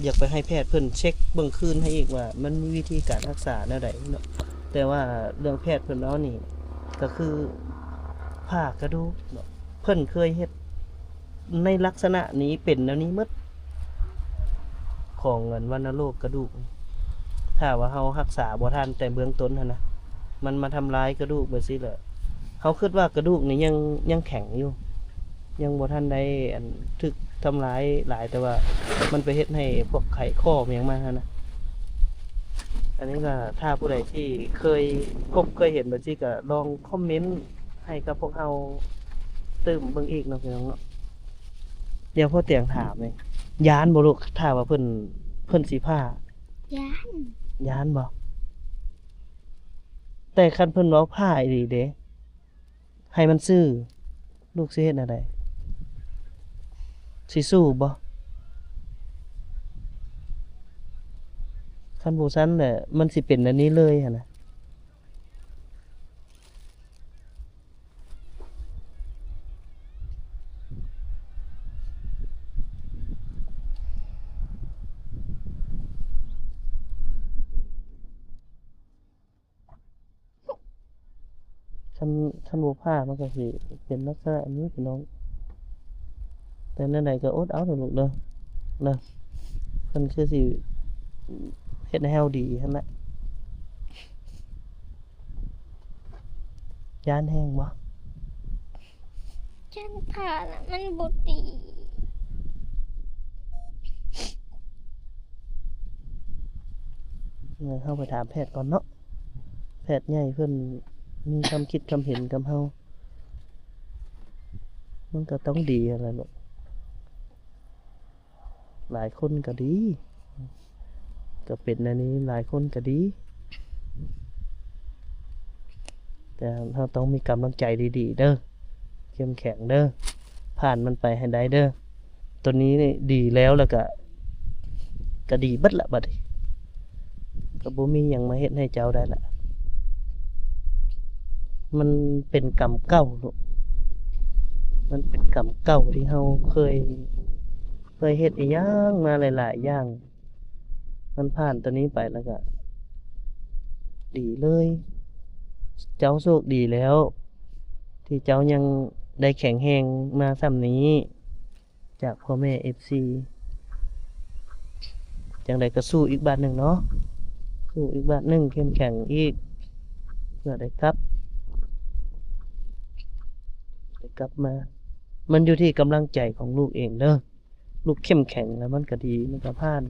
ຢາກໄປໃຫ້ແພດເພິ່ນເຊັກເບິ່ງຄືນໃຫ້ອີກວ່າ ມັນມີວິທີການຮັກສາແນວໃດເນາະ. ແຕ່ວ່າເລື່ອງແພດເພິ່ນເວົ້ານີ້ ກໍຄືຜ່າກະດູກເນາະ ເພິ່ນເຄີຍເຮັດ ໃນລັກສະນະນີ້ເປັນແນວນີ້ໝົດ ຂອງອັນວັນນະໂລກກະດູກ. ຖ້າວ່າເຮົາຮັກສາບໍ່ທັນແຕ່ເບື້ອງຕົ້ນຫັ້ນນະ ມັນມາທຳລາຍກະດູກແບບຊີ້ແຫຼະ. ເຮົາຄິດວ່າກະດູກນີ້ຍັງ ຍັງແຂງຢູ່ ຍັງບໍ່ທັນໄດ້ອັນຖືກທຳລາຍຫຼາຍ ແຕ່ວ່າມັນໄປເຮັດໃຫ້ພວກໄຂຂໍ້ຫຍັງມາຫັ້ນນະ. ອັນນີ້ກໍຖ້າຜູ້ໃດທີ່ເຄີຍພົບເຄີຍເຫັນແບບຊີ້ກໍລອງຄອມເມັນ ໃຫ້ກັບພວກເຮົາຕື່ມເບິ່ງອີກເນາະ ພີ່ນ້ອງເນາະ. ດຽວພໍ່ຕຽງຖາມເລີຍ ຢ້ານບໍ່ລູກ ຖ້າວ່າເພິ່ນ ເພິ່ນຊິຜ່າ? ຢ້ານ. ຢ້ານບໍ່? ແຕ່ຄັນເພິ່ນເວົ້າຜ່າອີ່ຫຼີເດ ໃຫ້ມັນຊື້ ລູກຊິເຮັດແນວໃດ? ຊິສູ້ບໍ່? ຄັນບໍ່ຊັ້ນແຫຼະ ມັນຊິເປັນແນວນີ້ເລີຍຫັ້ນນະ. ຄັນ ຄັນບໍ່ຜ່າມັນກໍຊິເປັນລັກສະນະນີ້ພີ່ນ້ອງ. ແຕ່ແນວໃດກໍອົດເອົາເດີລູກເດີ ເດີ ເພິ່ນຄືຊິເຮັດໃຫ້ເຮົາດີຫັ້ນແຫຼະ. ຢ້ານແຮງບໍ່? ຢ້ານຜ່ານະ ມັນບໍ່ດີ. ເຮົາໄປຖາມແພດກ່ອນເນາະ ແພດໃຫຍ່ເພິ່ນມີຄຳຄິດຄຳເຫັນກັບເຮົາ ມັນກໍຕ້ອງດີຫັ້ນແຫຼະເນາະ. ຫຼາຍຄົນກໍດີ ກໍເປັນແນວນີ້ ຫຼາຍຄົນກໍດີ ແຕ່ເຮົາຕ້ອງມີກຳລັງໃຈດີໆເດີ ເຂັ້ມແຂງເດີ ຜ່ານມັນໄປໃຫ້ໄດ້ເດີ. ໂຕນີ້ນີ້ດີແລ້ວ ແລ້ວກະ ກະດີເບິດລະ ບັດນີ້ກະບໍ່ມີຫຍັງມາເຮັດໃຫ້ເຈົ້າໄດ້ລະ. ມັນເປັນກຳເກົ່າລູກ ມັນເປັນກຳເກົ່າທີ່ເຮົາເຄີຍ ເຄີຍເຮັດອີ່ຫຍັງມາຫຼາຍໆຢ່າງ ມັນຜ່ານໂຕນີ້ໄປແລ້ວກະດີເລີຍ. ເຈົ້າໂຊກດີແລ້ວ ທີ່ເຈົ້າຍັງໄດ້ແຂງແຮງມາສ່ຳນີ້ ຈາກພໍ່ແມ່ເອັຟຊີ ຈັ່ງໃດກໍສູ້ອີກບາດໜຶ່ງເນາະ ສູ້ອີກບາດໜຶ່ງ ເຂັ້ມແຂງອີກ ເພື່ອໄດ້ກັບ ໄດ້ ກັບມາ ມັນຢູ່ທີ່ກຳລັງໃຈຂອງລູກເອງເດີ. ລູກເຂັ້ມແຂງແລ້ວມັນກະດີ ມັນກະຜ່ານ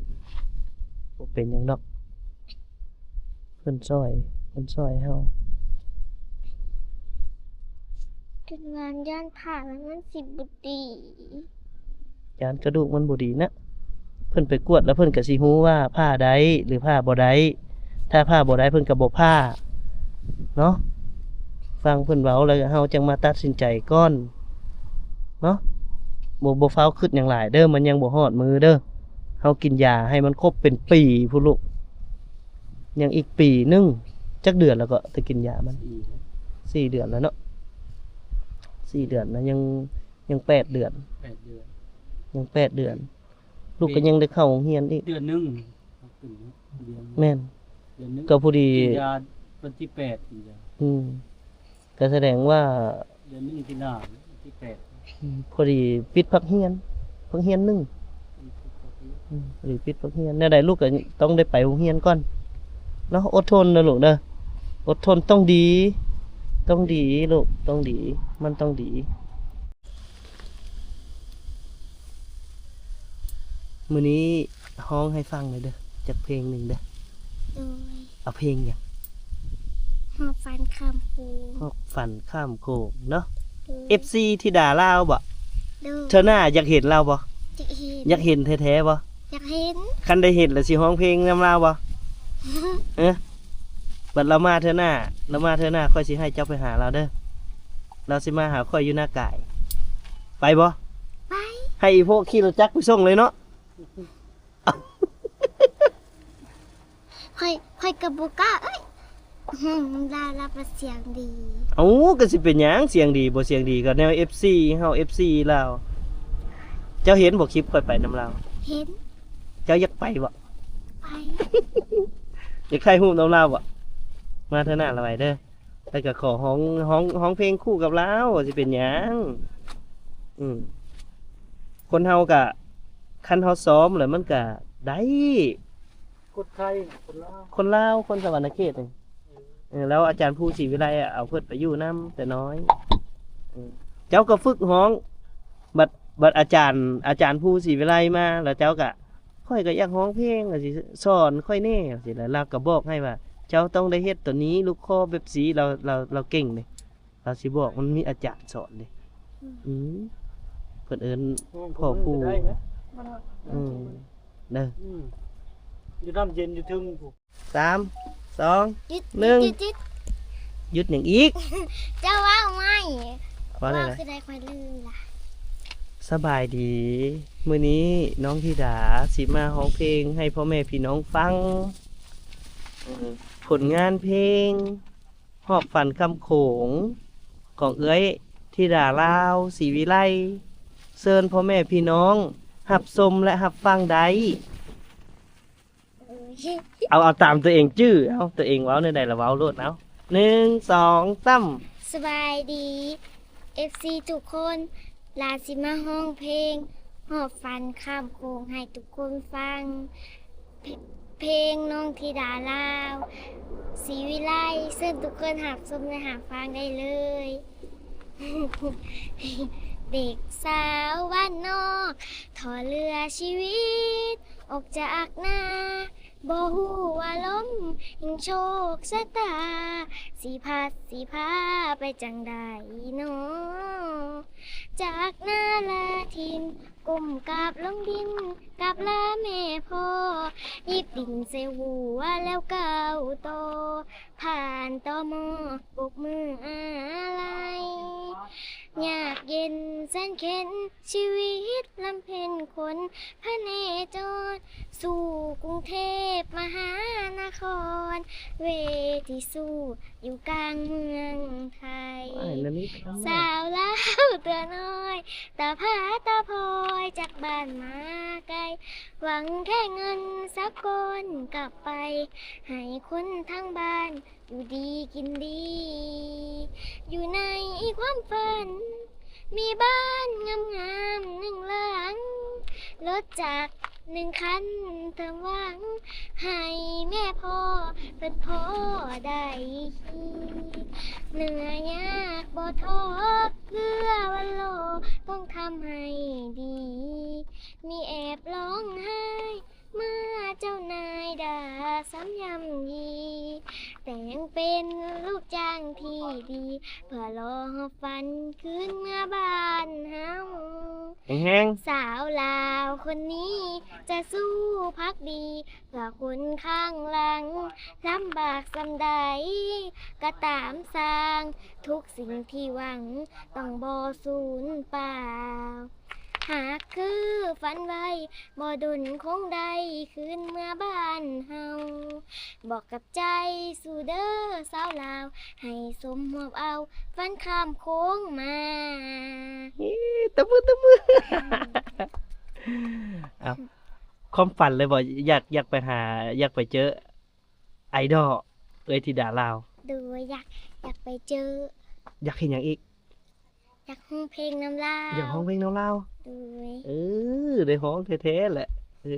ບໍ່ເປັນຫຍັງດອກ. ເພິ່ນຊ່ອຍ ເພິ່ນຊ່ອຍເຮົາ. ຄືວ່າຢ້ານຜ່າແລ້ວມັນຊິບໍ່ດີ. ຢ້ານກະດູກມັນບໍ່ດີນະ. ເພິ່ນໄປກວດແລ້ວເພິ່ນກະຊິຮູ້ວ່າຜ່າໄດ້ ຫຼື ຜ່າບໍ່ໄດ້. ຖ້າຜ່າບໍ່ໄດ້ເພິ່ນກະບໍ່ຜ່າເນາະ. ຟັງເພິ່ນເວົ້າແລ້ວເຮົາຈັ່ງມາຕັດສິນໃຈກ່ອນເນາະ. ບໍ່ ບໍ່ຟ້າວຄຶດຫຍັງຫຼາຍເດີ ມັນຍັງບໍ່ຮອດມື້ເດີ. ເຮົາກິນຢາໃຫ້ມັນຄົບເປັນປີພຸ້ນລູກ. ຍັງອີກປີໜຶ່ງ. ຈັກເດືອນແລ້ວກໍໄດ້ກິນຢາມັນ? ສີ່ເດືອນແລ້ວເນາະ. ສີ່ເດືອນນະ ຍັງ ຍັງແປດເດືອນ. ແປດເດືອນ. ຍັງແປດເດືອນ. ລູກກໍຍັງໄດ້ເຂົ້າໂຮງຮຽນອີກ. ເດືອນໜຶ່ງ. ແມ່ນ. ເດືອນໜຶ່ງ. ກໍພໍດີ ກິນຢາວັນທີແປດ ກິນຢາ. ອືມ. ກໍສະແດງວ່າ ເດືອນໜຶ່ງທີ່ໜ້າ ວັນທີແປດ. ອືມ. ພໍດີປິດພາກຮຽນ. ພາກຮຽນໜຶ່ງ. ອືມ. ພໍດີປິດພາກຮຽນ. ແນວໃດລູກກໍຕ້ອງໄດ້ໄປໂຮງຮຽນກ່ອນເນາະ. ອົດທົນເດີລູກເດີ. ອົດທົນ. ຕ້ອງດີ. ຕ້ອງດີລູກ. ຕ້ອງດີ. ມັນຕ້ອງດີ. ມື້ນີ້ຮ້ອງໃຫ້ຟັງແດ່ເດີ ຈັກເພງໜຶ່ງເດີ. ໂດຍ. ເອົາເພງຫຍັງ? ຮອບຝັນຂ້າມໂຂງ. ຮອບຝັນຂ້າມໂຂງເນາະ. ໂດຍ. ເອັຟຊີທິດາລາວບໍ? ໂດຍ. ເທື່ອໜ້າຢາກເຫັນລາວບໍ? ຢາກເຫັນ. ຢາກເຫັນແທ້ໆບໍ? ຢາກເຫັນ. ຄັນໄດ້ເຫັນແລ້ວຊິຮ້ອງເພງນຳລາວບໍ? ເອີ? ບັດລາວມາເທື່ອໜ້າ ລາວມາເທື່ອໜ້າ ຂ້ອຍຊິໃຫ້ເຈົ້າໄປຫາລາວເດີ. ລາວຊິມາຫາຂ້ອຍຢູ່ນາກາຍ. ໄປບໍ່? ໄປ. ໃຫ້ອີພວກຂີ່ລົດຈັກໄປສົ່ງເລີຍເນາະ. ຂ້ອຍ ຂ້ອຍກໍບໍ່ກ້າ ເອີຍ ຮ້ອງນຳລາວ ລາວກໍສຽງດີ. ເອົ້າ ກໍຊິເປັນຫຍັງ ສຽງດີບໍ່ສຽງດີ ກໍແນວເອັຟຊີເຮົາ ເອັຟຊີລາວ. ເຈົ້າເຫັນບໍ່ ຄລິບຂ້ອຍໄປນຳລາວ? ເຫັນ. ເຈົ້າຢາກໄປບໍ່? ໄປ. ຢາກຖ່າຍຮູບນຳລາວບໍ່? ມາເທື່ອໜ້າລາວໄປເດີ. ແລ້ວກໍຂໍຮ້ອງ ຮ້ອງ ຮ້ອງເພງຄູ່ກັບລາວ ຊິເປັນຫຍັງ? ອືມ ຄົນເຮົາກະ ຄັນເຮົາຊ້ອມແລ້ວມັນກະໄດ້. ຄົນໄທ ຄົນລາວ ຄົນລາວ ຄົນສະຫວັນນະເຂດນີ້. ເອີ ແລ້ວອາຈານພູ ສີວິໄລ ເອົາເພິ່ນໄປຢູ່ນຳແຕ່ນ້ອຍ. ເອີ ເຈົ້າກໍຝຶກຮ້ອງ ບັດ ບັດອາຈານ ອາຈານພູ ສີວິໄລ ມາ ແລ້ວເຈົ້າກະ ຂ້ອຍກໍຢາກຮ້ອງເພງ ວ່າຊິສອນຂ້ອຍແດ່ ວ່າຊີ້. ແລ້ວລາວກໍບອກໃຫ້ວ່າ ເຈົ້າຕ້ອງໄດ້ເຮັດໂຕນີ້ ລູກ ຂໍແບບຊີ້. ລາວ ລາວ ລາວເກັ່ງເດ້ ລາວຊິບອກ ມັນມີອາຈານສອນເດ້. ອືມ ອືມ ເພິ່ນເອີ້ນພໍ່ຄູ. ອືມ ເດີ ອືມ ຢູ່ນ້ຳເຢັນຢູ່ເທິງພຸ້ນ. ສາມ ສອງ ຢຸດ ໜຶ່ງ ຢຸດ ຢຸດ ຢຸດ ຢຸດຫຍັງອີກ? ເຈົ້າເວົ້າໃໝ່ ເວົ້າແນວໃດ? ເວົ້າຄືໃດຂ້ອຍລືມລະ. ສະບາຍດີ ມື້ນີ້ນ້ອງທິດາຊິມາຮ້ອງເພງໃຫ້ພໍ່ແມ່ພີ່ນ້ອງຟັງ. ເອີ ຜົນງານເພງຮອບຝັນຂ້າມໂຂງ ຂອງເອື້ອຍທິດາລາວ ສີວິໄລ. ເຊີນພໍ່ແມ່ພີ່ນ້ອງຮັບຊົມ ແລະ ຮັບຟັງໄດ້. ເອີ ເອົາ ເອົາຕາມຕົວເອງຈື່ ເອົາ ຕົວເອງເວົ້າແນວໃດລະເວົ້າໂລດ. ເອົາ ໜຶ່ງ ສອງ ສາມ. ສະບາຍດີ ເອັຟຊີ ທຸກຄົນ, ລາຊິມາຮ້ອງເພງຮອບຝັນຂ້າມໂຂງໃຫ້ທຸກຄົນຟັງ. ເພ- ເພງນ້ອງທິດາລາວ ສີວິໄລ, ເຊີນທຸກຄົນຮັບຊົມ ແລະ ຮັບຟັງໄດ້ເລີຍ. ເດັກສາວບ້ານນອກ ທໍເຫຼືອຊີວິດ ອອກຈາກນາ ບໍ່ຮູ້ວ່າລົມແຫ່ງໂຊກຊະຕາ ຊິພັດຊິພາໄປຈັ່ງໃດນໍ. ຈາກນາລາຖິ່ນ ກົ້ມກາບລົງດິນ ກາບລາແມ່ພໍ່ ຫຍິບດິນໃສ່ຫົວແລ້ວກ້າວຕໍ່ ຜ່ານຕໍມໍ ປົກມືອາໄລ. ຍາກເຢັນແສນເຂັນ ຊີວິດລຳເພັນຄົນພະເນຈອນ ສູ່ກຸງເທບມະຫານະຄອນ ເວທີສູ້ຢູ່ກາງເມືອງໄທ. ສາວລາວຕົວນ້ອຍ ຕາຜາຕາພອຍ ຈາກບ້ານມາໄກ ຫວັງແຄ່ເງິນສັກກ້ອນກັບໄປ ໃຫ້ຄົນທາງບ້ານ ຢູ່ດີກິນດີ. ຢູ່ໃນຄວາມຝັນ ມີບ້ານງາມໆໜຶ່ງຫຼັງ ລົດຈັກໜຶ່ງຄັນ ເທີມຫວັງໃຫ້ແມ່ພໍ່ເພິ່ນພໍໄດ້ຂີ່. ເໜືອຍາກບໍ່ທໍເພື່ອຫ ຕ້ອງທຳໃຫ້ດີ ມີແອບຮ້ອງໄຫ້ ເມື່ອເຈົ້ານາຍດ່າຊ້ຳຢ້ຳຢີ ແຕ່ງເປັນລູກຈ້າງທີ່ດີ ເພື່ອລໍຮັບຝັນຄືນເມືອບ້ານເຮົາ ແຮງໆ ສາວລາວຄົນນີ້ຈະສູ້ພັກດີ ເພື່ອຄົນຂ້າງຫຼັງ ລຳບາກສ່ຳໃດກໍຕາມຊ່າງ ທຸກສິ່ງທີ່ຫວັງຕ້ອງບໍ່ສູນເປົ່າ ຫາກຄືຝັນໄວ້ ບໍ່ດົນຄົງໄດ້ຄືນເມືອບ້ານເຮົາ ບອກກັບໃຈສູ້ເດີສາວລາວ ໃຫ້ສົມຮວບເອົາຝັນຂ້າມໂຂງມາ ເອີ ຕະມື ຕະມື ເອົ້າ ຄວາມຝັນເລີຍບໍ່? ຢາກ ຢາກໄປຫາ ຢາກໄປເຈີໄອດອລ ເອື້ອຍທິດາລາວ ໂດຍ ຢາກ ຢາກໄປເຈີ ຢາກເຮັດຫຍັງອີກ? ຢາກຮ້ອງເພງນຳລາວ ຢາກຮ້ອງເພງນຳລາວ ໂດຍ ເອີ ໄດ້ຮ້ອງແທ້ໆແຫຼະ ເອີ